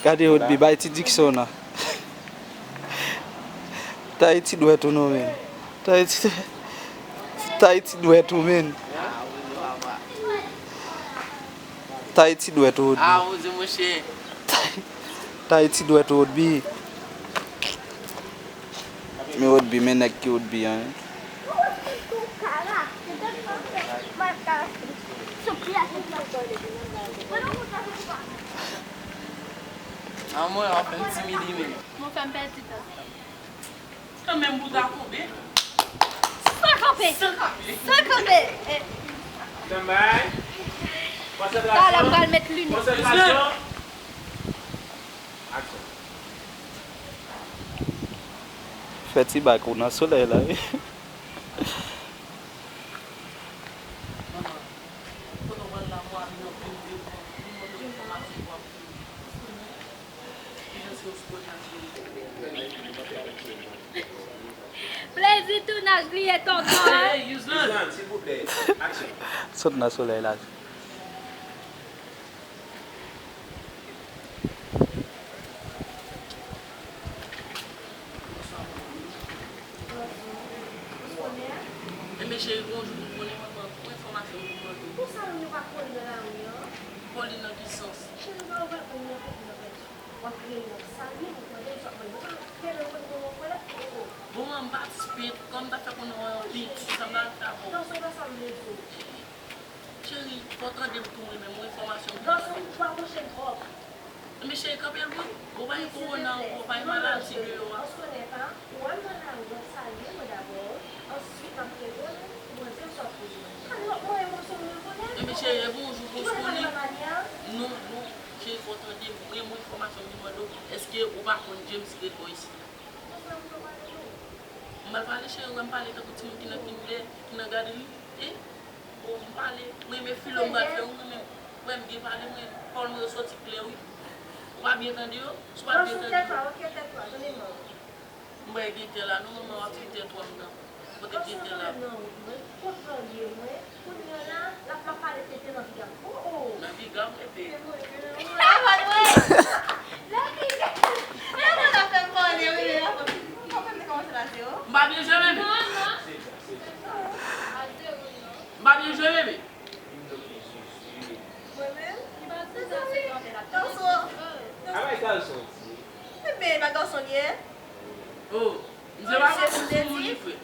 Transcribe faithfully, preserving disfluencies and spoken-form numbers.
Gade Rodby, bay ti diksyon an. Taye ti dwèt ou non, men. Taye ti, taye ti dwèt ou, men. Taye ti dwèt ou, Rodby. Taye, taye ti dwèt ou, Rodby. Men Rodby, men nèg ki Rodby an. Anmwey, w ap fè m timide menm. Mwen fè m pèdi tan. Kanmenm pou ta konbe. San kanpe. San kanpe. San kanpe. Eh. Stand by. Talè m pral met linèt. Konsètrasyon. Aksyon. Fè ti bak ou nan solèy la, wi. Plezi tounaj li ye tonton. Hey, Yuzlan. Yuzlan, silvouplè, aksyon. Sot nan solèy la. Ebyen cheri, gon jou pou konnen mwen pran tout enfòmasyon pou mwen. Pou sa moun yo pa kole nan lari an? Kole nan ki sans? Cheri, ou pa wè kòm nan fèt nan fèt. W ap rele, w ap salye, ou tande, ou sot mwen. Ou pa fè nan kote pou mwen, ou pa fè. Bon, mwen, m pa ti pent, kòm m ta fè konnen w yon pent, sa m ta fè avè w. Nan sa, sa m vle di w. Cheri, fò w tande m tou, mwen menm, yon enfòmasyon pou mwen. Gason, ou apwoche m twòp. Men cheri, kanpe lwen. Ou pa gen kowona ankò, ou pa gen maladi deyò a. Ou wè m nan lari, w ap salye mwen dabò. Answit, m ap rele w, ou mande m sa w ap poze m. Sa lòt mwayen pou m sonje w konnen. Ebyen cheri, epi yon jou pou w konnen. Non, non, cheri, fò w tande m. Mwen, mwen, enfòmasyon m vin mande w, èske ou pa konn James ret bò isit la? Konsa pou w pale tou. M mal pale, cheri, ou wè m pale tankou timoun ki nan kinlè, ki nan gadri, e? Bon, m pale, mwen renmen filo m pral fè, ou renmen, mwen m byen pale, mwen, pawòl mwen yo soti klè, wi. Ou pa byen tande yo? Si w pa byen tande yo. Tèt ou, ok, tèt ou, tande m non. M bay gen tè la, non, manman w ap di tèt ou ap nan. Kote gen tè la? Nan wout mwen, kot lòlye mwen, kounye a la, l ap, m ap pale tenten nan piga m. O, o! Nan piga m, epi. Nan piga m. E mwen la fè m pale, wi, men la fè m konprann se kòmanse la, se o. M pa byen jwe, men. Non, non. M pa byen jwe, bebe. Mwen menm? Li pa sou sa, se kanpe l ap fè. Gason. Gason. Ebyen, e pa gason li ye? O, misye pa konn sou moun li, frè.